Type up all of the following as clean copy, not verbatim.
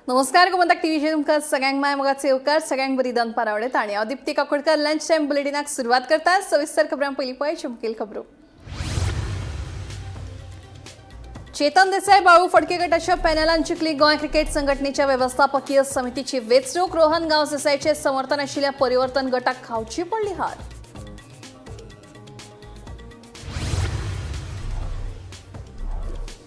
नमस्कार, गोमंतक टीव्हीचेर तुमकां सगळ्यांक माय मोगाचो येवकार. सगळ्यांक बरी दनपार आवडत आनी हांव दीप्ती काकोडकर लंच टायम बुलेटिनाक सुरवात करता. सविस्तर खबरां पयलीं पळय मुखेल खबरो. चेतन देसाई बाळू फडके गटाच्या पॅनलान जिखली गोंय क्रिकेट संघटनेच्या वेवस्थापकीय समितीची वेंचणूक. रोहन गांवस देसाईचे समर्थन आशिल्ल्या परिवर्तन गटाक खावची पडली हार.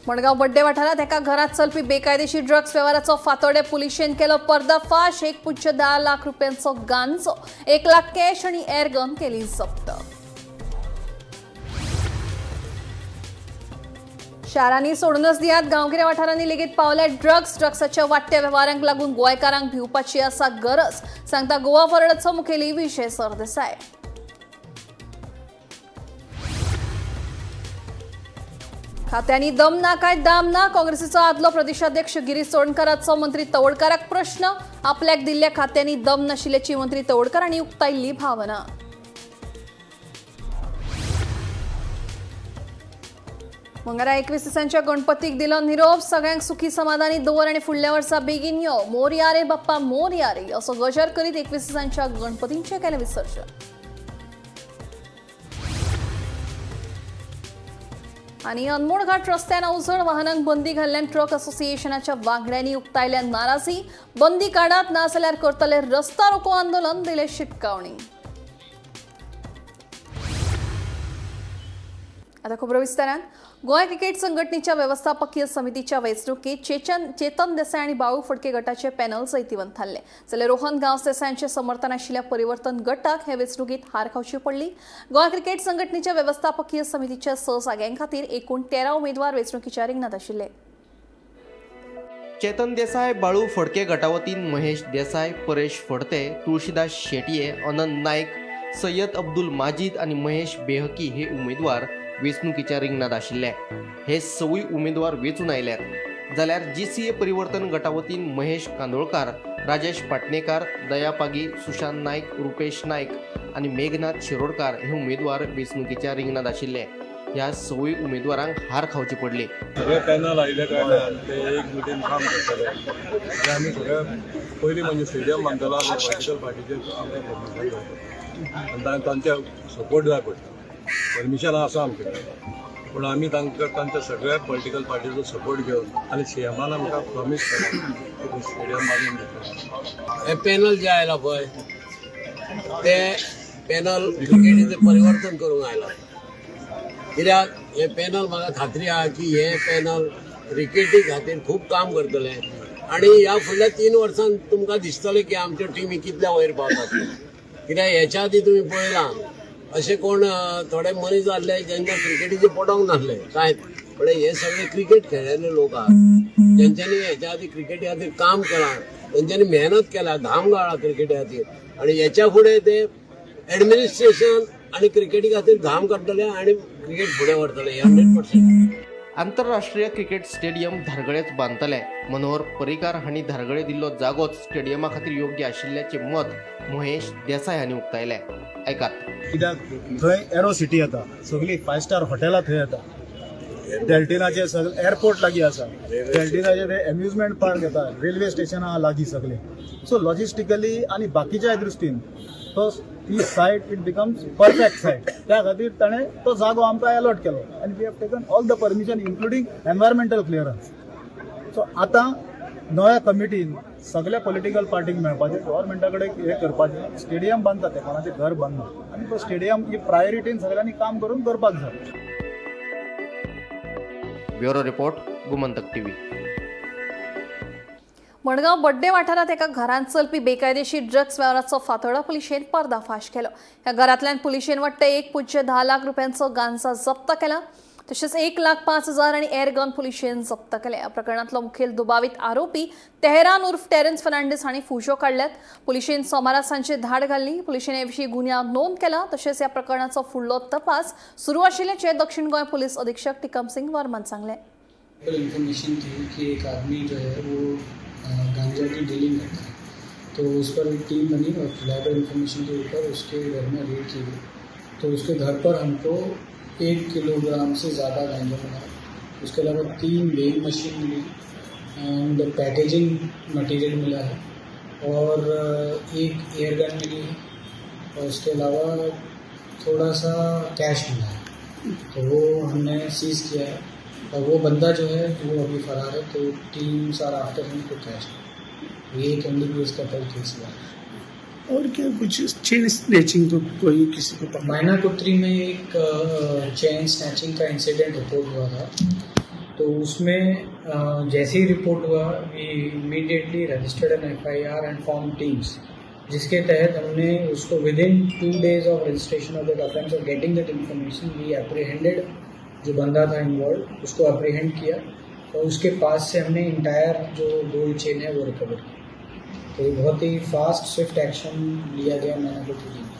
मडगांव बड्डे वाठारांत एका घरात चलपी बेकायदेशीर ड्रग्स वेव्हाराचो फातोडे पुलिशेन केलो पर्दाफाश. 1.10 लाख रुपयांचो गांजो, 1 लाख कॅश आणि एअरगन केली जप्त. शारांनी सोडूनच दियात, गांवगिऱ्या वाठारांनी लेगीत पावले ड्रग्स. ड्रग्साच्या वाडट्या वेव्हारांक लागून गोंयकारांक भिवपाची आसा गरज, सांगता गोवा फॉरवर्डाचो मुखेली विजय सरदेसाय. खात्यांनी दम ना काय दाम ना, काँग्रेसीचो आदलो प्रदेशाध्यक्ष गिरीश चोडणकाराचो मंत्री तवडकाराक प्रश्न. आपल्याक दिल्ल्या खात्यांनी दम नाशिल्ल्याची मंत्री तवडकार हांणी उक्तायल्ली भावना. मंगळारा 21 दिसांच्या गणपतीक दिलो निरोप. सगळ्यांक सुखी समाधानी दवर आनी फुडल्या वर्सा बेगीन यो, मोरया रे बाप्पा मोरया रे असो गजर करीत 21 दिसांच्या गणपतींचें केलें विसर्जन. आनी अनमोड घाट रस्त्यान अवजड वाहनांक बंदी घाल्ल्यान ट्रक असोसिएशनाच्या वांगड्यांनी उक्तायल्या नाराजी. बंदी काडात, ना जाल्यार करतले रस्ता रोको आंदोलन, दिले शिटकावणी. आता खबरो विस्तारान. गोंय क्रिकेट संघटनेच्या वेवस्थापकीय समितीच्या वेंचणुकेत चेतन देसाय आनी बाळू फडके गटाचे पॅनल जैतिवंत थारले, जाल्यार रोहन गांवस देसायांचे समर्थन आशिल्ल्या परिवर्तन गटाक हे वेंचणुकेत हार खावची पडली. गोंय क्रिकेट संघटनेच्या वेवस्थापकीय समितीच्या 6 जाग्यां खातीर एकूण 13 उमेदवार वेंचणुकेच्या रिंगणात आशिल्ले. चेतन देसाय बाळू फडके गटा वतीन महेश देसाय, परेश फडते, तुळशीदास शेटये, अनंत नायक, सय्यद अब्दुल माजीद आनी महेश बेहकी हे उमेदवार वेंचणुकेच्या रिंगणात आशिल्ले. हे सवूय उमेदवार वेंचून आयल्यात. जाल्यार जीसीए परिवर्तन गटा वतीन महेश कांदोळकार, राजेश पाटणेकार, दया पागी, सुशांत नायक, रुपेश नायक आनी मेघनाथ शिरोडकार हे उमेदवार वेंचणुकेच्या रिंगणात आशिल्ले. ह्या सवूय उमेदवारांक हार खावची पडली. सगळे पॅनल आयिल्ल्या कारणान ते एकजुटीन काम करतले आनी आमी सगळे पयलीं म्हणजे स्टेडियम बांदतलो जाल्यार पॉलिटिकल पार्टीचेर आमकां परमिशन जाय पडटा आनी तांचे सपोर्ट जाय पडटा. परमिशन आसा आमचे कडेन, पूण आमी तांकां तांच्या सगळ्या पॉलिटिकल पार्टीचो सपोर्ट घेवन आनी सीएमान आमकां प्रॉमीस केला की स्टेडियम बांदून दितले. हे पॅनल जे आयला पळय ते पॅनल क्रिकेटीचें परिवर्तन करूंक आयला. कित्याक हे पॅनल म्हाका खात्री आहा की हे पॅनल क्रिकेटी खातीर खूब काम करतले आनी ह्या फुडल्या 3 वर्सांत तुमकां दिसतलें की आमच्यो टिमी कितल्या वयर पावतात. कित्याक हेच्या आदीं तुमी पळयलां अशे कोण थोडे मनीस आहले जेंकां क्रिकेटीचें पडोंक नासलें कांयच, पण हे सगळे क्रिकेट खेळिल्ले लोक आहात तेंच्यांनी हेच्या आदीं क्रिकेटी खातीर काम केलां, तेंच्यांनी मेहनत केल्या, घाम गाळा क्रिकेटी खातीर आनी हेच्या फुडें ते एडमिनिस्ट्रेशन आनी क्रिकेटी खातीर घाम काडटले आनी क्रिकेट फुडें व्हरतले, 100%. आंतरराष्ट्रीय क्रिकेट स्टेडियम धारगळेच बांदतले. मनोहर पर्रीकार हांणी धारगळे दिल्लो जागोच स्टेडियमा खातीर योग्य आशिल्ल्याचें मत महेश देसाय हांणी उक्तायलें. आयकात. कित्याक थंय एरो सिटी येता, सगळीं फायव स्टार हॉटेलां थंय येता, डेल्टिनाचे सगळे एअरपोर्ट लागीं आसा, डेल्टिनाचे ते एम्युजमेंट पार्क येता, रेल्वे स्टेशन आहा लागीं सगळे. सो लॉजिस्टिकली आनी बाकीच्याय दृश्टीन तो ती site it becomes perfect site. त्या खातीर ताणें तो जागो आमकां एलॉट केलो आनी we have taken all the permission including environmental clearance. So आतां नव्या कमिटीन सगल्या पॉलिटिकल पार्टीक मेळपाचें, गव्हर्मेंटा कडेन हें करपाचें, स्टेडियम बांदता ते, कोणाचें घर बांदना आनी तो स्टेडियम ही प्रायोरिटीन सगळ्यांनी काम करून करपाक जाय. Bureau report, Gomantak TV. Madgaon Badde वाठारांत एका घरांत चलपी बेकायदेशीर ड्रग्स वेव्हाराचो फातोडा पुलिशेन पर्दाफाश केलो. ह्या घरांतल्यान पुलिशेन वट्ट 1.10 लाख रुपयांचो गांजा जप्त केला. तशेंच 1,05,000 आनी एअरगन पुलिशेन जप्त केले. ह्या प्रकरणांतलो मुखेल दुबावीत आरोपी तेहरान उर्फ टेरन्स फर्नांडीस हांणी फुजो काडल्यात. पुलिशेन सोमारा सांजे धाड घाल्ली. पुलिशेन हे विशीं गुन्यांव नोंद केला. तशेंच ह्या प्रकरणाचो फुडलो तपास सुरू आशिल्ल्याचें दक्षिण गोंय पुलीस अधीक्षक टिकम सिंग वर्मान सांगलें. इन्फॉर्मेशन थी कि एक आदमी जो है वो गांजा की डीलिंग करता है, तो उस पर एक टीम बनी और रिलायबल इन्फॉर्मेशन के ऊपर उसके घर में रेड की गई। तो उसके घर पर हमको 1 किलोग्राम से ज़्यादा गांजा मिला। उसके अलावा 3 वेइंग मशीन मिली, एंड पैकेजिंग मटेरियल मिला है और एक एयर गन मिली है और उसके अलावा थोड़ा सा कैश मिला है, तो वो हमने सीज़ किया है और वो बंदा जो है वो अभी फरार है, तो teams are after him to catch. ये एक एनडीपीएस का तहत केस हुआ है। और क्या कुछ चेन स्नेचिंग तो कोई किसी को पकड़ा? मायना कुत्री में एक चेन स्नैचिंग का इंसिडेंट रिपोर्ट हुआ था, तो उसमें जैसे ही रिपोर्ट हुआ we immediately registered an FIR and form teams, जिसके तहत हमने उसको within 2 days of registration of that offence of getting that information we apprehended जो बंदा था इन्वॉल्व, उसको अप्रीहेंड किया और उसके पास से हमने इंटायर जो गोल्ड चेन है वो रिकवर की। तो ये बहुत ही फास्ट स्विफ्ट एक्शन लिया गया मैंने कुत्री में।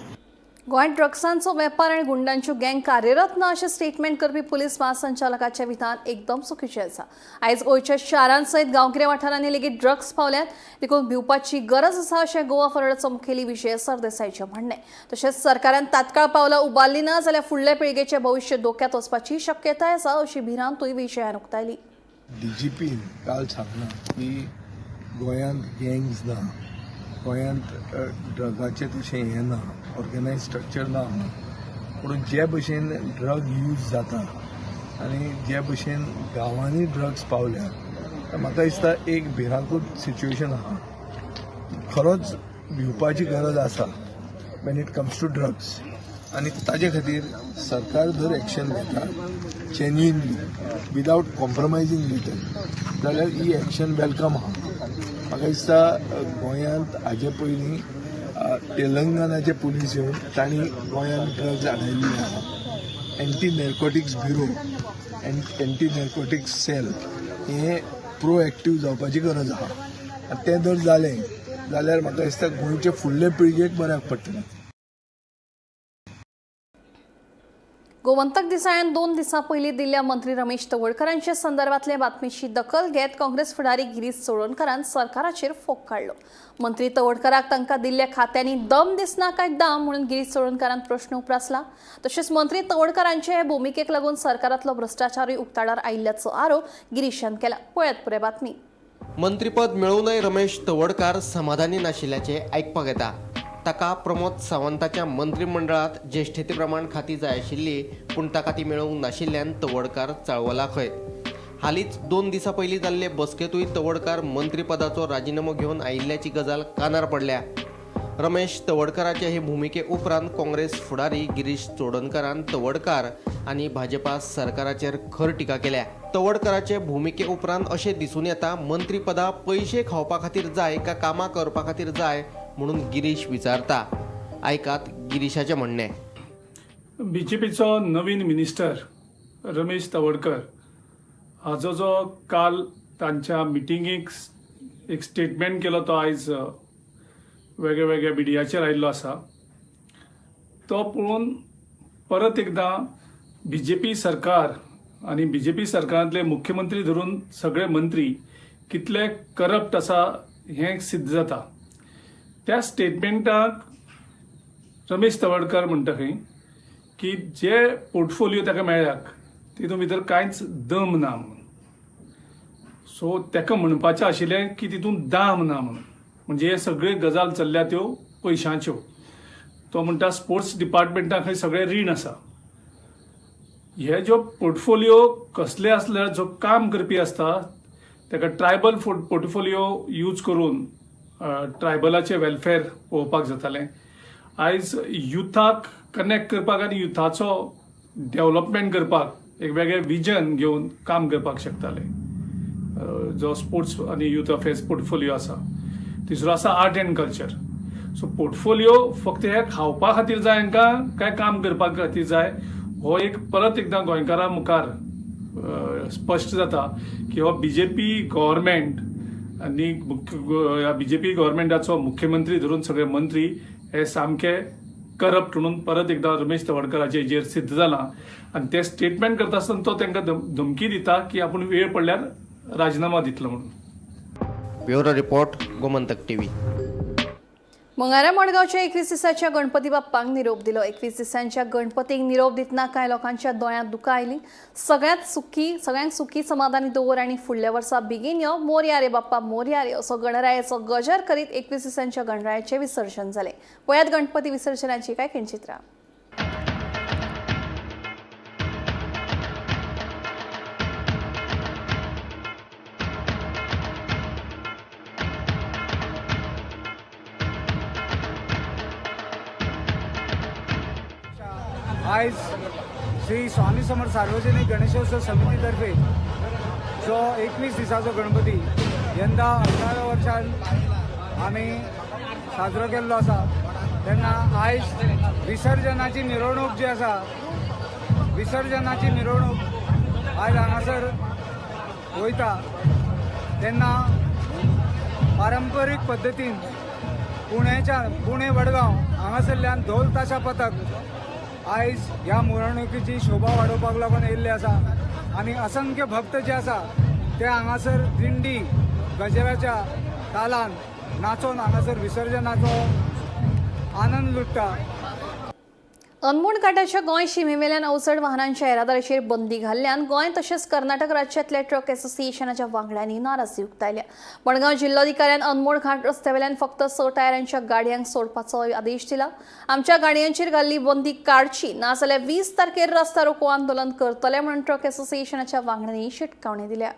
गोंयांत ड्रग्सांचो वेपार आनी गुंडांच्यो गँग कार्यरत ना अशें स्टेटमेंट करपी पुलीस महासंचालकाचें विधान एकदम चुकीचें आसा। आयज गोंयच्या शारांसयत गांवगिऱ्या वाठारांनी लेगीत ड्रग्स पावल्यात, देखून भिवपाची गरज आसा अशें गोवा फॉरवर्डाचो मुखेली विजय सरदेसायचें म्हणणें। तशेंच सरकारान तात्काळ पावलां उबारलीं ना जाल्यार फुडल्या पिळगेचें भविश्य धोक्यांत वचपाची शक्यताय आसा अशी भिरांतूय विजयान उक्तायली। डीजीपीन काल सांगलां की गोंयांत गँग्स ना, गोंयांत ड्रगाचें तशें हें ना, ऑर्गनायज स्ट्रक्चर ना म्हणून। पूण जे भशेन ड्रग यूज जाता आनी जे भशेन गांवांनी ड्रग्स पावल्या, म्हाका दिसता एक भिरांकूळ सिच्युएशन आहा। खरोच भिवपाची गरज आसा when it comes to drugs. आनी ताजे खातीर सरकार जर एक्शन घेता जेन्युइनली, विदावट कॉम्प्रोमायझींग लिटल, जाल्यार ही एक्शन welcome आहा। म्हाका दिसता गोंयांत हाजे पयलीं तेलंगणाचे पुलीस येवन तांणी गोंयांत ड्रग्स हाडिल्ले आहा। Anti narcotics bureau, anti narcotics cell हें प्रोएक्टीव जावपाची गरज आहा आनी तें जर जालें जाल्यार म्हाका दिसता गोंयचे फुडले पिळगेक बऱ्याक पडटलें। गोमंतक दिसाळ्यान 2 दिसां पयलीं दिल्ल्या मंत्री रमेश तवडकरांच्या संदर्भातले बातमीची दखल घेत काँग्रेस फुडारी गिरीश चोडणकारान सरकाराचेर फोग काडलो। मंत्री तवडकराक तांकां दिल्ल्या खात्यांनी दम दिसना काय दाम म्हणून गिरीश चोडणकारान प्रश्न उप्रासला। तशेंच मंत्री तवडकरांचे हे भुमिकेक लागून सरकारांतलो भ्रश्टाचारूय उक्ताडार आयिल्ल्याचो आरोप गिरीशान केला। पळयात पुराय बातमी। मंत्रीपद मेळूनय रमेश तवडकार समाधानी नाशिल्ल्याचें आयकपाक येता। ताका प्रमोद सावंताच्या मंत्रिमंडळांत ज्येश्ठते प्रमाण खाती जाय आशिल्ली, पूण ताका ती मेळूंक नाशिल्ल्यान तवडकार चाळवला खंय। हालींच 2 दिसां पयलीं जाल्ले बसकेंतूय तवडकार मंत्रीपदाचो राजिनामो घेवन आयिल्ल्याची गजाल कानार पडल्या। रमेश तवडकाराचे हे भुमिके उपरांत काँग्रेस फुडारी गिरीश चोडणकारान तवडकार आनी भाजपा सरकाराचेर खर टिका केल्या। तवडकाराचे भुमिके उपरांत अशें दिसून येता मंत्रीपदां पयशे खावपा खातीर जाय काय कामां करपा खातीर जाय म्हणून गिरीश विचारता। आयकात गिरीशाचें म्हणणें। बीजेपीचो नवीन मिनिस्टर रमेश तवडकर हाजो जो काल तांच्या मिटिंगेक एक स्टेटमेंट केलो तो आयज वेगळ्या वेगळ्या मिडियाचेर आयिल्लो आसा, तो पळोवन परत एकदां बीजेपी सरकार आनी बीजेपी सरकारांतले मुख्यमंत्री धरून सगळे मंत्री कितले करप्ट आसा हें सिद्ध जाता। त्या स्टेटमेंटाक रमेश तवडकर म्हणटा खंय की जे पोर्टफोलियो ताका मेळ्ळ्याक तितून भितर कांयच दम ना म्हणून। सो ताका म्हणपाचें आशिल्लें की तितून दाम ना म्हणून, म्हणजे हे सगळे गजाल चल्ल्या त्यो पयशांच्यो। तो म्हणटा स्पोर्ट्स डिपार्टमेंटा खंय सगळें रीण आसा। हे ज्यो पोर्टफोलियो कसले आसल्यार जो काम करपी आसता ताका ट्रायबल पोर्टफोलियो यूज करून ट्रायबलाचें वेलफेअर पळोवपाक जातालें। आयज युथाक कनेक्ट करपाक आनी युथाचो डेवलपमेंट करपाक एक वेगळें विजन घेवन काम करपाक शकताले, जो स्पोर्ट्स आनी युथ अफेर्स पोर्टफोलियो आसा। तिसरो आसा art and culture. So portfolio फक्त हे खावपा खातीर जाय हांकां काय काम करपा खातीर जाय, हो एक परत एकदां गोंयकारां मुखार स्पश्ट जाता की हो बीजेपी गव्हर्मेंट आनी बीजेपी गव्हर्मेंटाचो मुख्यमंत्री धरून सगळे मंत्री हे सामके करप्ट म्हणून परत एकदां रमेश तवडकराचे हेजेर सिद्ध जालां। आनी ते स्टेटमेंट करता आसतना तो तांकां धमकी दिता की आपूण वेळ पडल्यार राजिनामा दितलो म्हणून। Bureau report, Gomantak TV. मंगळारा मडगांवच्या 21 दिसाच्या गणपती बाप्पांक निरोप दिलो. 21 दिसांच्या गणपतीक निरोप दितना कांय लोकांच्या दोळ्यांत दुकां आयलीं. सगळ्यांक सुखी समाधानी दवर आनी फुडल्या वर्सा बेगीन यो, मोरया रे बाप्पा मोरया रे असो गणरायाचो गजर करीत 21 दिसांच्या गणरायाचें विसर्जन जालें. पळयात गणपती विसर्जनाची कांय खिणचित्रां. आयज श्री स्वामी समर्थ सार्वजनिक गणेशोत्सव समितीतर्फे जो 21 दिसाचो गणपती यंदा 18व्या वर्षान आमी साजरो केल्लो आसा. तेन्ना आयज विसर्जनाची मिरवणूक जी आसा, विसर्जनाची मिरवणूक आयज हांगासर वयता. तेन्ना पारंपरीक पद्दतीन पुणे वडगांव हांगासरल्यान ढोल ताशा पथक आयज ह्या मिरवणुकीची शोभा वाडोवपाक लागून येयल्ले आसा आनी असंख्य भक्त जे आसा ते हांगासर दिंडी गजराच्या तालान नाचोन हांगासर विसर्जनाचो आनंद लुट्टा. अनमोड घाटाच्या गोंय शिमेवेल्यान अवचड वाहनांच्या येरादारीचेर बंदी घाल्ल्यान गोंय तशेंच कर्नाटक राज्यांतल्या ट्रक असोसिएशनाच्या वांगड्यांनी नाराजी उक्तायल्या. मडगांव जिल्लोधिकाऱ्यान अनमोड घाट रस्त्यावेल्यान फक्त 6 टायरांच्या गाडयांक सोडपाचो आदेश दिला. आमच्या गाडयांचेर घाल्ली बंदी काडची नाजाल्यार 20 तारखेर रस्ता रोको आंदोलन करतले म्हणून ट्रक असोसिएशनाच्या वांगड्यांनी शिटकावणी दिल्या.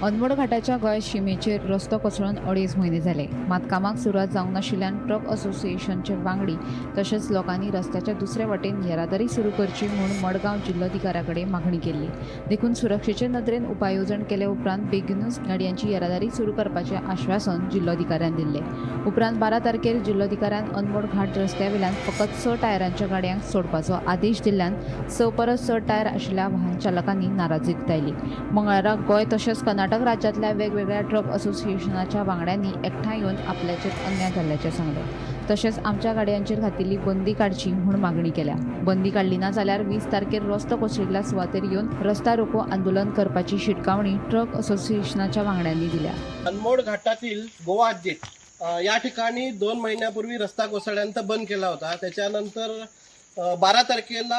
अनमोड घाटाच्या गोंय शिमेचेर रस्तो कोसळून 2.5 म्हयने जाले. मात कामाक सुरवात जावंक नाशिल्ल्यान ट्रक असोसिएशनचे वांगडी तशेंच लोकांनी रस्त्याच्या दुसरे वटेन येरादारी सुरू करची म्हूण मडगांव जिल्लोधिकाऱ्या कडेन मागणी केल्ली. देखून सुरक्षेचे नदरेन उपाय येवजण केले उपरांत बेगीनूच गाडयांची येरादारी सुरू करपाचें आश्वासन जिल्लोधिकाऱ्यान दिल्लें. उपरांत 12 तारखेर जिल्लोधिकाऱ्यान अनमोड घाट रस्त्या वेल्यान फकत 6 टायरांच्या गाडयांक सोडपाचो आदेश दिल्ल्यान 6 परस चड टायर आशिल्ल्या वाहन चालकांनी नाराजी उक्तायली. मंगळारा गोंय तशेंच कर्नाटक राज्यांतल्या वेगवेगळ्या ट्रक असोसिएशनाच्या वांगड्यांनी एकठांय येवन आपल्याचेर अन्याय जाल्ल्याचें सांगलें. तशेंच आमच्या गाडयांचेर घातिल्ली बंदी काडची म्हूण मागणी केल्या. बंदी काडली ना जाल्यार 20 तारखेर रस्तो कोसळिल्ल्या सुवातेर येवन रस्ता रोको आंदोलन करपाची शिटकावणी ट्रक असोसिएशनाच्या वांगड्यांनी दिल्या. अनमोड घाटातील गोवा हद्दीत या ठिकाणी 2 महिन्यापूर्वी रस्ता कोसळल्यानंतर बंद केला होता. त्याच्यानंतर 12 तारखेला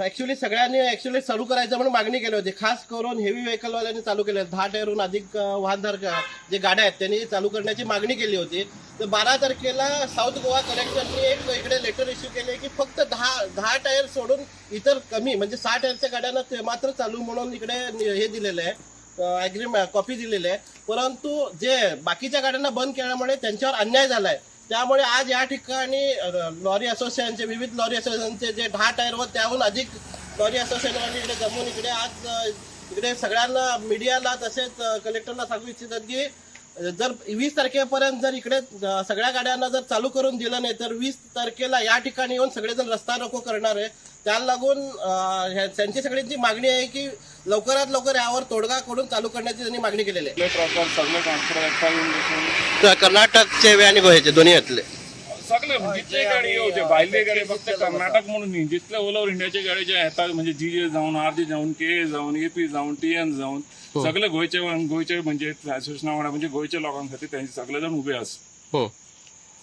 ॲक्च्युली सगळ्यांनी चालू करायचं म्हणून मागणी केली होती. खास करून हेवी व्हेकलवाल्यांनी चालू केले, 10 टायरहून अधिक वाहनधारक जे गाड्या आहेत त्यांनी चालू करण्याची मागणी केली होती. तर 12 तारखेला साऊथ गोवा कलेक्टरनी एक इकडे लेटर इश्यू केले की फक्त 10 टायर सोडून इतर कमी म्हणजे 6 टायरच्या गाड्यांना ते मात्र चालू म्हणून इकडे हे दिलेलं आहे, ॲग्रीमेंट कॉपी दिलेली आहे. परंतु जे बाकीच्या गाड्यांना बंद केल्यामुळे त्यांच्यावर अन्याय झाला आहे. त्यामुळे आज या ठिकाणी लॉरी असोसिएशनचे विविध लॉरी असोसिएशनचे जे 10 टायर व त्याहून अधिक लॉरी असोसिएशनवाले इकडे जमून इकडे आज इकडे सगळ्यांना मीडियाला तसेच कलेक्टरला सांगू इच्छितात की जर 20 तारखेपर्यंत जर इकडे सगळ्या गाड्यांना जर चालू करून दिलं नाही तर 20 तारखेला या ठिकाणी येऊन सगळेजण रस्ता रोको करणार आहे. त्याला लागून त्यांची सगळ्यांची मागणी आहे की लवकरात लवकर यावर तोडगा करून चालू करण्याची त्यांनी मागणी केलेली आहे. कर्नाटकचे आणि गोव्याचे दोन्ही यातले सगळे जितले गाडी येवचे भायले गाडी फक्त कर्नाटक म्हणून न्ही, जितले ऑल ओव्हर इंडियाचे गाडी जे येतात म्हणजे जी जे जावन आर जे जावन के जावन एपी जावन टी एन जावन सगळे गोंयचे गोंयचे म्हणजे असोसिएशना वांगडा म्हणजे गोंयच्या लोकां खातीर तेंचे सगळे जाण उबे आसा.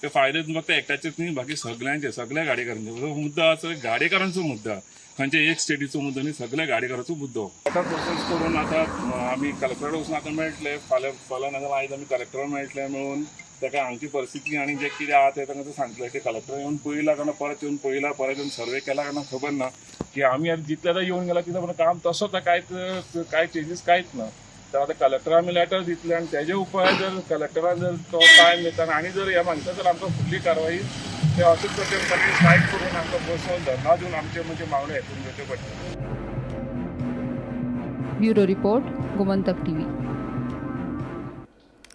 ते फायदे फक्त एकट्याचेच न्ही, बाकी सगळ्यांचे, सगळ्या गाडयेकारांचे मुद्दो आसा. गाडयेकारांचो मुद्दो खंयचे एक स्टेटीचो मुद्दो न्ही, सगळ्या गाडयेकारांचो मुद्दो. आतां प्रोसेस करून आतां आमी कलेक्टरा वचून आतां मेळटले, फाल्यां फाल्यां नाजाल्यार आयज आमी कलेक्टरा मेळटले मेळून ताका हांगची परिस्थिती आनी जें कितें आहा तें तांकां सांगतलें. की कलेक्टर येवन पळयला काय ना, परत येवन पळयला, परत येवन सर्वे केला काय ना खबर ना. की आमी आतां जितले आतां येवन गेला तितलें काम तसोच कांयच कांय चेंजीस कांयच ना. तर आतां कलेक्टरा आमी लेटर दितले आनी तेजे उपाय जर कलेक्टरान जर तो टायम दिता आनी जर हें मागता तर आमकां फुडली कारवाई ते अशेंच प्रकारे स्ट्रायक करून आमकां बसोवन धरना दिवन आमचे म्हणजे मागण्यो हें करून घेवच्यो पडटल्यो. Bureau report, Gomantak TV.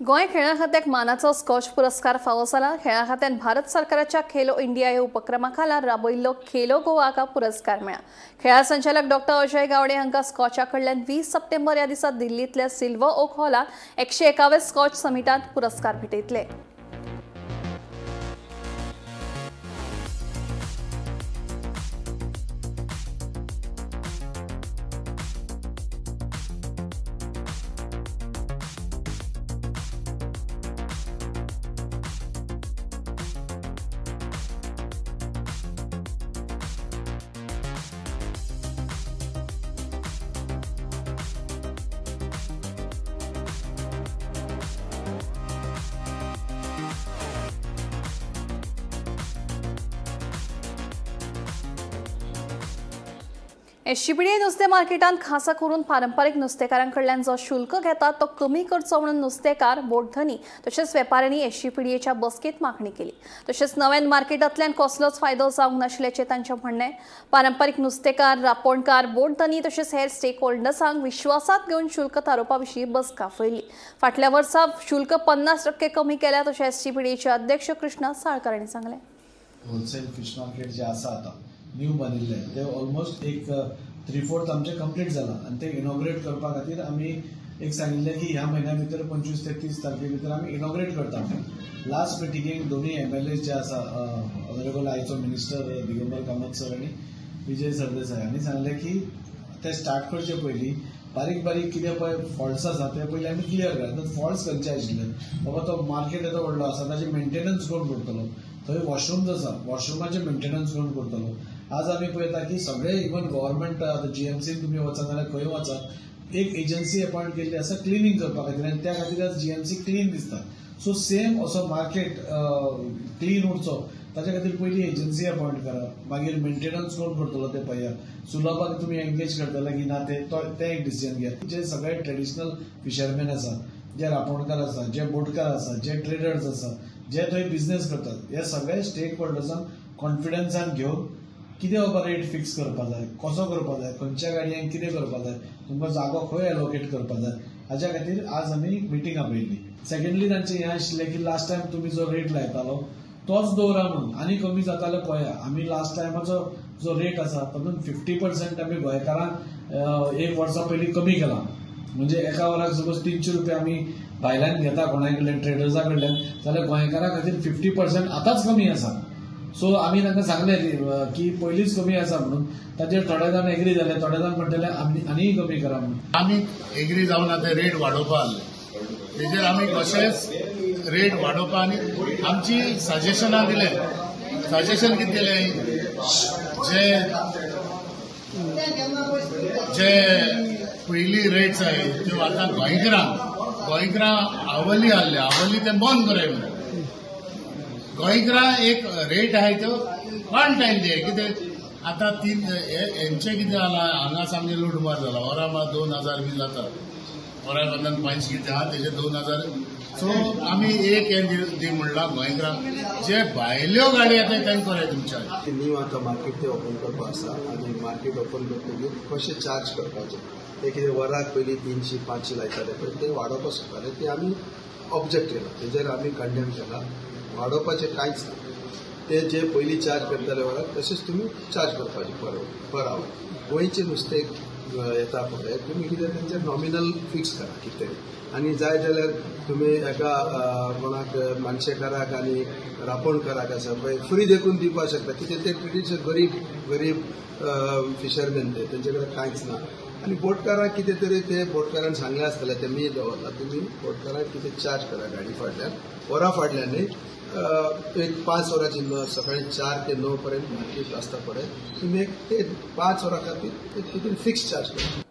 Goa खेळां खात्याक मानाचो स्कॉच पुरस्कार फावो जाला. खेळां खात्यान भारत सरकाराच्या खेलो इंडिया ह्या उपक्रमा खाला राबयिल्लो खेलो गोवा हाका पुरस्कार मेळ्ळा. खेळां संचालक डॉक्टर अजय गावडे हांकां स्कॉचा कडल्यान 20 सप्टेंबर ह्या दिसा दिल्लींतल्या सिल्वर ओक हॉलांत 101व्या स्कॉच समिटांत पुरस्कार भेटयतले. एसजीपीडीए नुस्तें मार्केटांत खासा करून पारंपारीक नुस्तेकारां कडल्यान जो शुल्क घेतात तो कमी करचो म्हणून नुस्तेकार, बोटधनी तशेंच वेपाऱ्यांनी एसजीपीडीएच्या बसकेंत मागणी केली. तशेंच नव्यान मार्केटांतल्यान कसलोच फायदो जावंक नाशिल्ल्याचें तांचें म्हणणें. पारंपारीक नुस्तेकार, रापोणकार, बोटधनी तशेंच हेर स्टेक होल्डर्सांक विश्वासांत घेवन शुल्क थारोवपा विशीं बसका आपयल्ली. फाटल्या वर्सा शुल्क 50% कमी केल्या तशें एसजीपीडीएचे अध्यक्ष कृष्णा साळकार हांणी सांगलें. होलसेल फिश मार्केट जे आसा आतां न्यू बांदिल्लें ते ऑलमोस्ट एक 3/4 आमचें कंप्लीट जालां आनी ते इनॉग्रेट करपा खातीर आमी एक सांगिल्लें की ह्या म्हयन्या भितर 25 ते 30 तारखे भितर आमी इनॉग्रेट करता. लास्ट मिटिंगेक दोनूय एमएलए जे आसा, ऑनरेबल आयचो मिनिस्टर दिगंबर कामत सर आनी विजय सरदेसाय हांणी सांगलें की ते स्टार्ट करचे पयलीं बारीक बारीक कितें पळय फॉल्ट्स आसा ते पयलीं आमी क्लियर करा. फॉल्ट्स खंयचे आशिल्ले, बाबा तो मार्केट येदो व्हडलो आसा ताजें मेंटेनन्स कोण करतलो, थंय वॉशरूम्स आसा वॉशरुमाचें मेंटेनन्स कोण करतलो. आज आमी पळयता की सगळे इवन गव्हर्मेंट आतां जीएमसीन तुमी वचत जाल्यार खंय वचात एक एजन्सी अपॉयंट केल्ली आसा क्लिनींग करपा खातीर आनी त्या खातीर आज जीएमसी क्लीन दिसता. सो सेम असो मार्केट क्लीन उरचो ताच्या खातीर पयली एजन्सी अपॉयंट करा, मागीर मेंटेनन्स कोण करतलो ते पळया, सुलभाक तुमी एंगेज करतले की ना ते एक डिसिजन घेया. जे सगळे ट्रेडिशनल फिशरमॅन आसा, जे रापोणकार आसा, जे बोटकार आसा, जे ट्रेडर्स आसा, जे थंय बिझनेस करतात, हे सगळे स्टेक होल्डर्सांक कॉन्फिडन्सान घेवन कितें बाबा रेट फिक्स करपा जाय, कसो करपा जाय, खंयच्या गाडयांक कितें करपा जाय, तुमकां जागो खंय एलोकेट करपा जाय, हाज्या खातीर आज आमी मिटींग आपयल्ली. सेकंडली तांचें हें आशिल्लें की लास्ट टायम तुमी जो रेट लायतालो तोच दवरा म्हणून आनी कमी जाताले पळया. आमी लास्ट टायमाचो जो रेट आसा तातूंत 50% आमी गोंयकारांक एक वर्सा पयलीं कमी केला. म्हणजे एका वराक सपोज 300 रुपया आमी भायल्यान घेता कोणाय कडल्यान ट्रेडर्सा कडल्यान जाल्यार गोंयकारां खातीर 50% आतांच कमी आसा. सो आमी तांकां सांगलें की पयलींच कमी आसा म्हणून, ताचेर थोडे जाण एग्री जाले, थोडे जाण म्हणटले आमी आनीय कमी करा म्हणून. आमी एग्री जावन आतां रेट वाडोवपा आसले तेजेर आमी कशेंच रेट वाडोवपा आनी आमची सजेशनां दिलें. सजेशन कितें दिलें, जे जे पयलीं रेट्स आहाय त्यो आतां गोंयकारां आवली आहले, आवली ते बंद कराय म्हणून. गोंयकारां एक रेट आहाय त्यो वन टायम दिय कितें आतां तीन हेंचें कितें जालां हांगा सामकें लुटमार जाला. वरां 2000 बी जाता, वरां बदलान 5 कितें आहा तेजे 2000. सो आमी एक हें दी म्हणलां गोंयकारांक जे भायल्यो गाडी येता तांकां कराय तुमच्या. न्यू आतां मार्केट ते ओपन करपा आसा आनी मार्केट ओपन करतकीर कशें चार्ज करपाचें ते कितें वराक पयलीं 300 500 लायताले पळय ते वाडोवपाक सोदताले, ते आमी ऑब्जेक्ट केला, तेजेर आमी कंडेम केला. वाडोवपाचें कांयच ना, ते जे पयलीं चार्ज करताले वराक तशेंच तुमी चार्ज करपाचें पर आवर. गोंयचें नुस्तें येता पळय तुमी कितें तेंचें नॉमिनल फिक्स करा कितें तरी, आनी जाय जाल्यार तुमी एका कोणाक मानशेकाराक आनी रापोणकाराक आसा पळय फ्री देखून दिवपाक शकता. कितें ते ट्रेडिशनल गरीब गरीब फिशरमॅन ते तेंचे कडेन कांयच ना. आनी बोटकाराक कितें तरी ते बोटकारान सांगलें आसतलें ते मी दवरला, तुमी बोटकाराक कितें चार्ज करा गाडी फाटल्यान, वरां फाटल्यान न्ही, एक 5 वरांची सकाळी 4 ते 9 पर्यंत मार्केट आसता पळय तुमी एक ते 5 वरां खातीर कितें फिक्स चार्ज करा.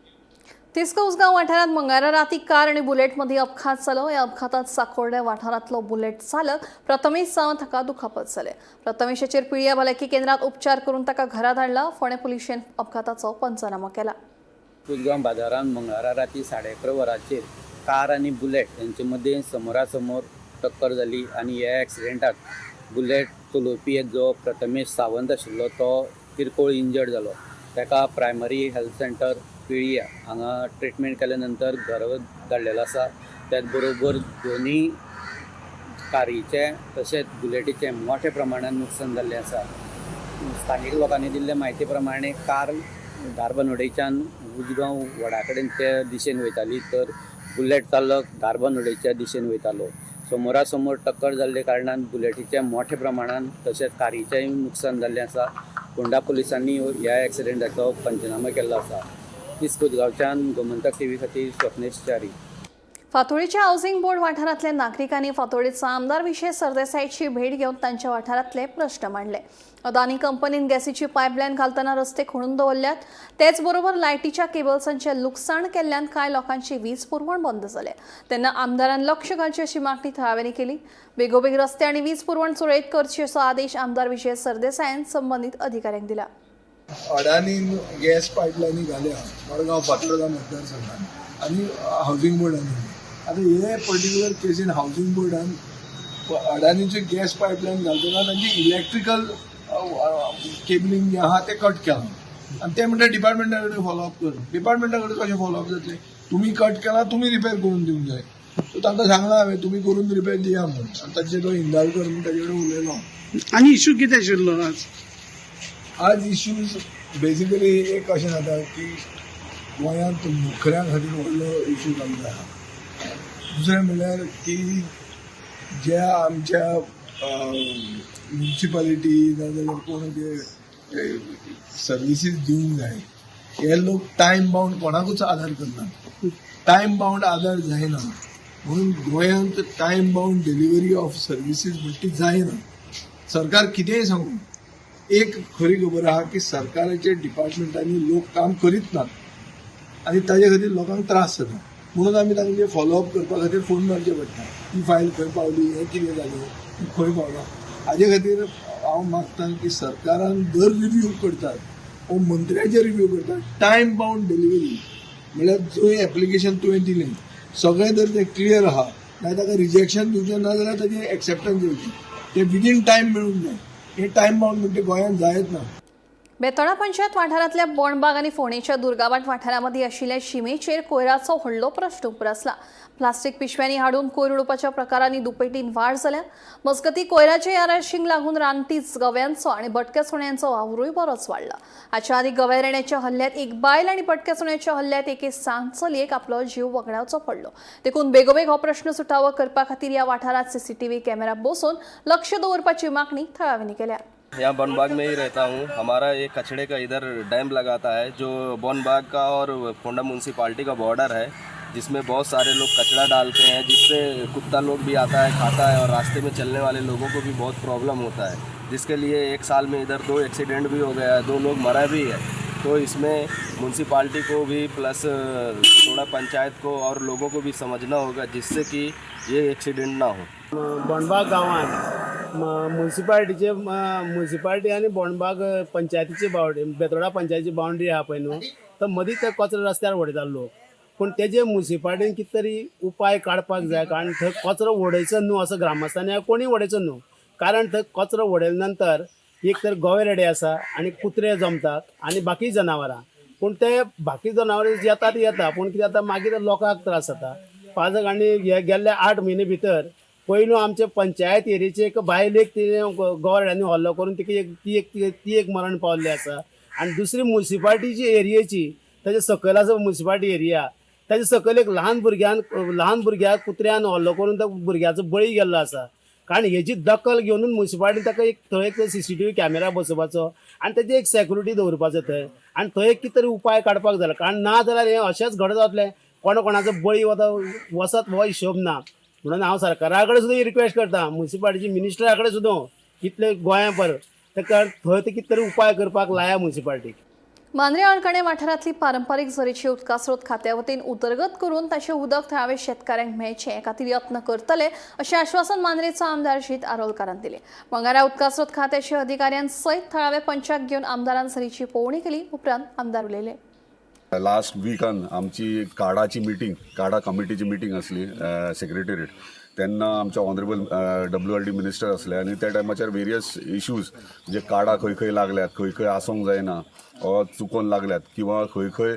तिस्क उसगांव वाठारांत मंगळारा राती कार आनी बुलेट मदीं अपघात जालो. ह्या अपघातांत साकोर्डे वाठारांतलो बुलेट चालक प्रथमेश सावंत हाका दुखापत जालें. प्रथमेशाचेर पिळया भलायकी केंद्रांत उपचार करून ताका घरा धाडला. फोंडें पुलिशेन अपघाताचो पंचनामो केला. उसगांव बाजारांत मंगळारा राती 11:30 वरांचेर कार आनी बुलेट हेंचे मदीं समोरासमोर टक्कर जाली आनी ह्या एक्सिडेंटाक बुलेट चलोवपी जो प्रथमेश सावंत आशिल्लो तो किरकोळ इंजर्ड जालो. ताका प्रायमरी हेल्थ सेंटर पिळया हांगा ट्रिटमेंट केल्या नंतर घरा धाडलेलो आसा. त्याच बरोबर दोनूय कारीचें तशेंच बुलेटीचें मोठ्या प्रमाणान नुकसान जाल्लें आसा. स्थानीक लोकांनी दिल्ले म्हायती प्रमाणे कार धारबांदोडेच्यान उजगांव वडा कडेन ते दिशेन वयताली तर बुलेट चालक धारबांदोडेच्या दिशेन वयतालो. समोरासमोर टक्कर जाल्ले कारणान बुलेटीचें मोठ्या प्रमाणान तशेंच कारीचेंय नुकसान जाल्लें आसा. फोंडा पुलिसांनी ह्या एक्सिडेंटाचो पंचनामो केल्लो आसा. तिस्क उसगांवच्यान गोमंतक टीव्ही खातीर स्वप्नेश च्यारी. फातोडीच्या हाऊसिंग बोर्ड वाठारांतल्या नागरिकांनी फातोडीचो आमदार विजय सरदेसायची भेट घेवन तांच्या वाठारांतले प्रश्न मांडले. अदानी कंपनीन गॅसीची पायपलायन घालतना रस्ते खणून दवरल्यात, तेचबरोबर लायटीच्या केबल्सांचें लुकसाण केल्ल्यान कांय लोकांची वीज पुरवण बंद जाल्या. तेन्ना आमदारान लक्ष घालचें अशी मागणी थळाव्यांनी केली. बेगोबेग रस्ते आनी वीज पुरवण सुरळीत करची असो आदेश आमदार विजय सरदेसायान संबंदीत अधिकाऱ्यांक दिला. अडानीन गॅस पायपलायनी घाल्या मडगांव फातोर्डा मतदारसंघात आनी हावजींग बोर्डान. आतां हे पर्टिक्युलर केसीन हावजींग बोर्डान अडानीचे गॅस पायपलायन घालतना तांची इलेक्ट्रिकल केबलिंग जें आहा तें कट केलां आनी ते म्हणटा डिपार्टमेंटा कडेन फॉलोअप कर. डिपार्टमेंटा कडेन कशें फॉलोअप जातलें? तुमी कट केला, तुमी रिपेर करून दिवंक जाय. सो तांकां सांगलां हांवें, तुमी करून रिपेर दिया म्हणून. आनी तांचे तो हिंदालकर म्हणून ताजे कडेन उलयलो. आनी इशू कितें आशिल्लो आज? आज इश्यूज बेसिकली एक अशें जाता की गोंयांत नोकऱ्यां खातीर व्हडलो इशू जाल्लो आहा. दुसरें म्हणल्यार की ज्या आमच्या म्युनिसिपालिटी नाजाल्यार कोण जे सर्विसीस दिवंक जाय, हे लोक टायम बाउंड कोणाकूच आदार करनात. टायम बाउंड आदार जायना म्हणून गोंयांत time bound delivery of services म्हणटी ती जायना. सरकार कितेंय सांगू, एक खरी खबर आहा की सरकाराच्या डिपार्टमेंटांनी लोक काम करीत नात आनी ताजे खातीर लोकांक त्रास जाता. म्हणून आमी तांचे फॉलोअप करपा खातीर फोन मारचे पडटा, ही फायल खंय पावली, हें कितें जालें, खंय पावलां. हाजे खातीर हांव मागता की सरकारान दर रिव्यू करतात वो मंत्र्याचे रिव्यू करतात, टायम बाउंड डिलिव्हरी म्हणल्यार जंय एप्लिकेशन तुवें दिलें सगळें जर तें क्लियर आहा, नाल्यार ताका रिजेक्शन दिवचें, ना जाल्यार ताजें एक्सेप्टन्स दिवचें, तें विदीन टायम मेळूंक जाय. हें टायम बाउंड म्हणटा गोंयांत जायत ना. बेतोडा पंचायत वाठारांतल्या बोणबाग आनी फोंडेच्या दुर्गावाट वाठारामध्ये आशिल्ल्या शिमेचेर कोयराचो व्हडलो प्रश्न उप्रासला. प्लास्टीक पिशव्यांनी हाडून कोयर उडोवपाच्या प्रकारांनी दुपेटीन वाड जाल्या. मजगती कोयराच्या ह्या राशींक लागून रानटीच गव्यांचो आनी भटक्या सुण्यांचो वावरूय बरोच वाडला. हाच्या आदीं गव्या रेण्याच्या हल्ल्यात एक बायल आनी भटक्या सुण्याच्या हल्ल्यात एके सान चलयेक आपलो जीव वगडावचो पडलो. देखून बेगोबेग हो प्रश्न सुटावो करपा खातीर ह्या वाठारांत सीसीटीव्ही कॅमेरा बसोवन लक्ष दवरपाची मागणी थळाव्यांनी केल्या. यहाँ बनबाग में ही रहता हूँ. हमारा एक कचड़े का इधर डैम लगाता है जो बोनबाग का और फोंडा म्यूनसिपाल्टी का बॉर्डर है, जिसमें बहुत सारे लोग कचरा डालते हैं, जिससे कुत्ता लोग भी आता है, खाता है और रास्ते में चलने वाले लोगों को भी बहुत प्रॉब्लम होता है, जिसके लिए एक साल में इधर 2 एक्सीडेंट भी हो गया है, 2 लोग मरा भी है. तो इसमें म्यूनसिपाल्टी को भी प्लस थोड़ा पंचायत को और लोगों को भी समझना होगा, जिससे कि ये एक्सीडेंट ना हो. बोणबाग गांवांत म्युनिसिपालिटीचे म्युनिसिपालिटी आनी बोणबाग पंचायतीची बावंड्री, बेतोडा पंचायतीची बावंड्री आहा पळय न्हू, तर मदींच ते कचरो रस्त्यार उडयता लोक. पूण तेजे म्युनिसिपालिटीन कितें तरी उपाय काडपाक जाय, कारण थंय कचरो उडयचो न्हू असो ग्रामस्थांनी कोणी उडयचो न्हू. कारण थंय कचरो उडयले नंतर एक तर गवे रेडे आसा आनी कुत्रे जमतात आनी बाकी जनावरां, पूण ते बाकी जनावरां येतात येता, पूण कितें जाता मागीर लोकांक त्रास जाता. पाजक आनी हे गेल्ले 8 म्हयने भितर पयलू आमचे पंचायत एरियेचे एक बायलेक तिणें गवऱ्यांनी हल्लो करून तिका एक ती एक ती एक मरण पावल्ली आसा. आनी दुसरी म्युनिसिपालिटीची एरियेची ताजे सकयल आसा म्युनिसिपालिटी एरिया, ताजे सकयल एक ल्हान भुरग्याक कुत्र्यान हल्लो करून त्या भुरग्याचो बळी गेल्लो आसा. कारण हेजी दखल घेवन म्युनिसिपालिटीन ताका एक थंय एक सीसीटीव्ही कॅमेरा बसोवपाचो आनी ताजी एक सेक्युरिटी दवरपाचो थंय, आनी थंय एक कितें तरी उपाय काडपाक जाय. कारण ना जाल्यार हें अशेंच घडत जातलें, कोणा कोणाचो बळी वता वचत हो हिशोब ना. म्हणून हांव सरकारा कडेन सुद्दां रिक्वेस्ट करता, म्युनिसिपालिटीचे मिनिस्टरा कडेन सुद्दां, कितले गोंया पर ताका थंय ते कितें तरी उपाय करपाक लाया म्युनिसिपालिटीक. मांद्रे अणकणे वाठारांतली पारंपारीक झरीची उदका स्रोत खात्या वतीन उदरगत करून ताचें उदक थळाव्या शेतकाऱ्यांक मेळचें हे खातीर यत्न करतले अशें आश्वासन मांद्रेचो आमदार जीत आरोलकारान दिलें. मंगळारा उदका स्रोत खात्याच्या अधिकाऱ्यां सयत थळाव्या पंचाक घेवन आमदारान झरीची पळोवणी केली. उपरांत आमदार उलयले. लास्ट विकान आमची काडाची मिटींग, काडा कमिटीची मिटींग आसली सेक्रेटेरिएट, तेन्ना आमचे ऑनरेबल WRD minister आसले आनी त्या टायमाचेर वेरियस इश्यूज म्हणजे काडां खंय खंय लागल्यात, खंय खंय आसूंक जायना वा चुकोन लागल्यात किंवा खंय खंय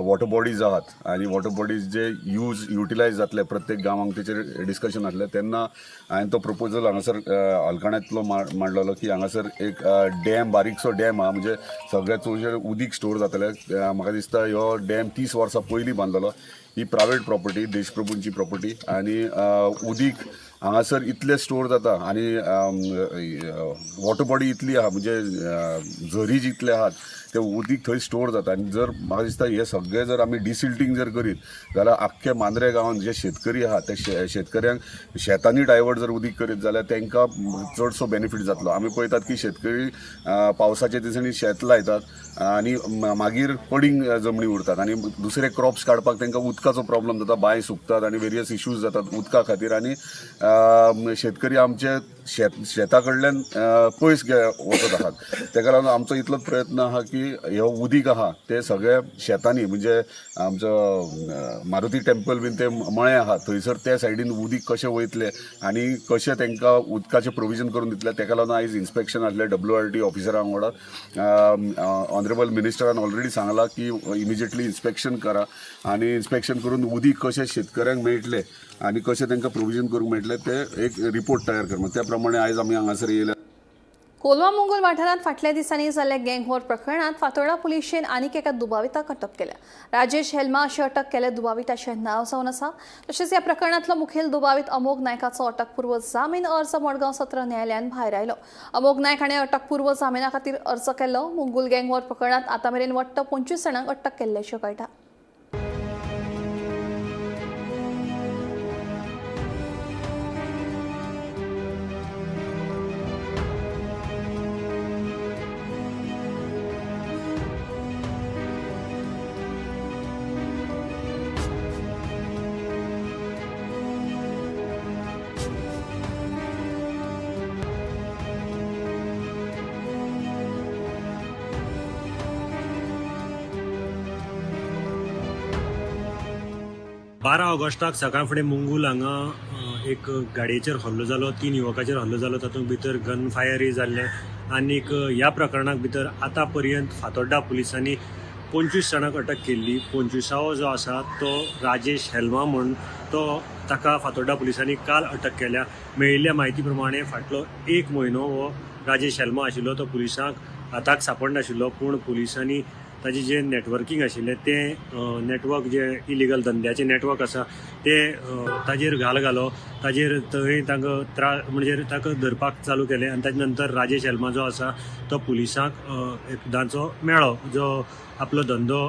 वॉटर बॉडीज आहात आनी वॉटर बॉडीज जे यूज युटिलायज जातले प्रत्येक गांवांक तेचेर डिस्कशन आसलें. तेन्ना हांवें तो प्रपोजल हांगासर हलकण्यांतलो मांडलेलो की हांगासर एक डॅम, बारीकसो डॅम आहा, म्हणजे सगळ्या चडशें उदीक स्टोर जातलें. म्हाका दिसता ह्यो डॅम 30 वर्सां पयलीं बांदलेलो. ही प्रायवेट प्रॉपर्टी, देशप्रभूंची प्रॉपर्टी आनी उदीक हांगासर इतलें स्टोर जाता आनी वॉटर बॉडी इतली आहा, म्हणजे झरी जितले आहात ते उदीक थंय स्टोर जाता. आनी जर म्हाका दिसता हे सगळे जर आमी डिसिल्टींग जर करीत जाल्यार आख्खे मांद्रे गांवांत जे शेतकरी आहात ते शेतकऱ्यांक शेतांनी डायवर्ट जर उदीक करीत जाल्यार तांकां चडसो बेनिफीट जातलो. आमी पळयतात की शेतकरी पावसाच्या दिसांनी शेत लायतात आनी मागीर पडींग जमनी उरतात आनी दुसरे क्रॉप्स काडपाक तांकां उदकाचो प्रॉब्लम जाता, बांय सुकतात आनी वेरियस इश्यूज जातात उदका खातीर आनी शेतकरी आमचे शेता कडल्यान पयस वचत आहात. तेका लागून आमचो इतलोच प्रयत्न आहा की हो उदीक आहा ते सगळे शेतांनी, म्हणजे आमचो मारुती टेम्पल बीन ते मळे आहा थंयसर त्या सायडीन उदीक कशें वयतलें आनी कशें तांकां उदकाचें प्रोविजन करून दितलें. तेका लागून आयज इन्स्पेक्शन आसलें WRT ऑफिसरा वांगडा. ऑनरेबल मिनिस्टरान ऑलरेडी सांगलां की इमिजिएटली इन्स्पेक्शन करा आनी इन्स्पेक्शन करून उदीक कशें शेतकऱ्यांक मेळटलें आनी कशें तांकां प्रोविजन करूंक मेळटलें ते एक रिपोर्ट तयार कर. त्या प्रमाणे आयज आमी हांगासर येयल्या. कोलवा मुंगूल वाठारांत फाटल्या दिसांनी जाल्ल्या गँग वॉर प्रकरणांत फातोर्डा पुलिशेन आनीक एका दुबाविताक अटक केल्या. राजेश हेल्मा अशें अटक केल्ल्या दुबाविताचें नांव जावन आसा. तशेंच ह्या प्रकरणांतलो मुखेल दुबावीत अमोघ नायकाचो अटकपूर्व जामीन अर्ज मडगांव सत्र न्यायालयान भायर आयलो. अमोघ नायक हाणें अटकपूर्व जामिना खातीर अर्ज केल्लो. मुंगूल गँग वॉर प्रकरणांत आतां मेरेन वट्ट 25 जाणांक अटक केल्ल्याचें कळटा. बारा ऑगस्टाक सकाळ फुडें मुंगूल हांगा एक गाडयेचेर हल्लो जालो, 3 युवकाचेर हल्लो जालो, तातूंत भितर गन फायरय जाल्लें आनीक ह्या प्रकरणाक भितर आतां पर्यंत फातोड्डा पुलिसांनी 25 जाणांक अटक केल्ली. 25वो जो आसा तो राजेश हेल्मा म्हूण तो ताका फातोड्डा पुलिसांनी काल अटक केल्या. मेळिल्ल्या म्हायती प्रमाणे फाटलो 1 म्हयनो हो राजेश हेल्मा आशिल्लो तो पुलिसांक हाताक सापडनाशिल्लो, पूण पुलिसांनी ताजें जें नॅटवर्कींग आशिल्लें तें नॅटवर्क जें इलिगल धंद्याचें नॅटवर्क आसा तें ताजेर घाल घालो, ताजेर थंय तांकां त्रास म्हणजे ताका धरपाक चालू केलें आनी ताजे नंतर राजेश हेल्मा जो आसा तो पुलिसांक एकदांचो मेळ्ळो, जो आपलो धंदो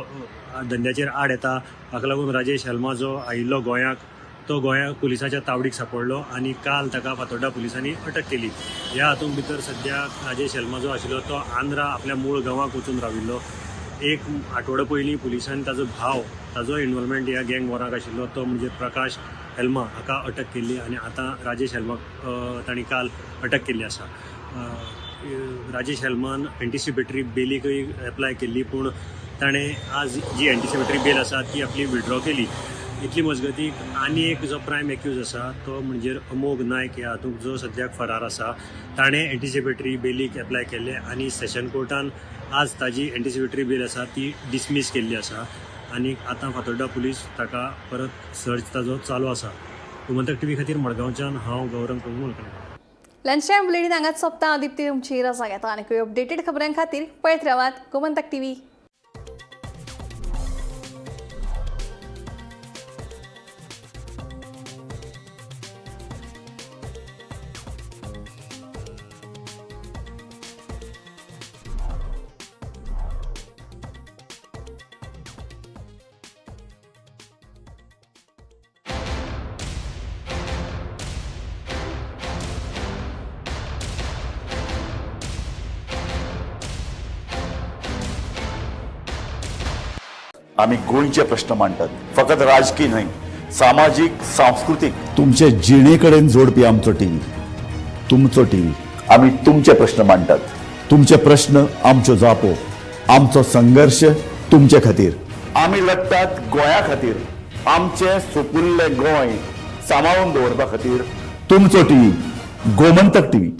धंद्याचेर आड येता. हाका लागून राजेश हेल्मा जो आयिल्लो गोंयाक तो गोंया पुलिसाच्या तावडीक सापडलो आनी काल ताका फातोड्डा पुलिसांनी अटक केली. ह्या हातूंत भितर सद्या राजेश हेल्मा जो आशिल्लो तो आंध्रा आपल्या मूळ गांवाक वचून राविल्लो. 1 आठवडो पयलीं पुलिसांनी ताजो भाव, ताजो इन्वॉल्वमेंट ह्या गँग वॉराक आशिल्लो तो म्हणजे प्रकाश हेल्मा हाका अटक केल्ली आनी आतां राजेश हेल्माक तांणी काल अटक केल्ली आसा. राजेश हेल्मान एंटिसिपेटरी बेलीकय एप्लाय केल्ली, पूण ताणें आज जी एंटिसिपेटरी बेल आसा ती आपली विड्रॉ केली. इतली मजगती आनी एक जो प्रायम एक्यूज आसा तो म्हणजे अमोघ नायक ह्या हातूंत जो सद्याक फरार आसा ताणें एंटिसिपेटरी बेलीक एप्लाय केल्लें आनी सेशन कोर्टान आज ताजी एंटिसिपेटरी बेल आसा ती डिसमीस केल्ली आसा आनी आतां फातोड्डा पुलीस ताका परत सर्च ताजो चालू आसा. गोमंतक टीव्ही खातीर मडगांवच्यान हांव Gaurang Prabhu Malkani. Lunch time bulletin हांगाच सोंपता. दीप्ती तुमची रजा घेता आनी अपडेटेड खबरां खातीर पळयत रावात गोमंतक टीव्ही. आमी गोंयचे प्रश्न मांडटात, फकत राजकीय न्हय, सामाजीक, सांस्कृतीक, तुमचे जिणे कडेन जोडपी आमचो टीव्ही, तुमचो टीव्ही. आमी तुमचे प्रश्न मांडटात, तुमचे प्रश्न आमच्यो जापो, आमचो संघर्श तुमचे खातीर. आमी लढटात गोंया खातीर, आमचें सुपुल्लें गोंय सांबाळून दवरपा खातीर. तुमचो टीव्ही, गोमंतक टीव्ही.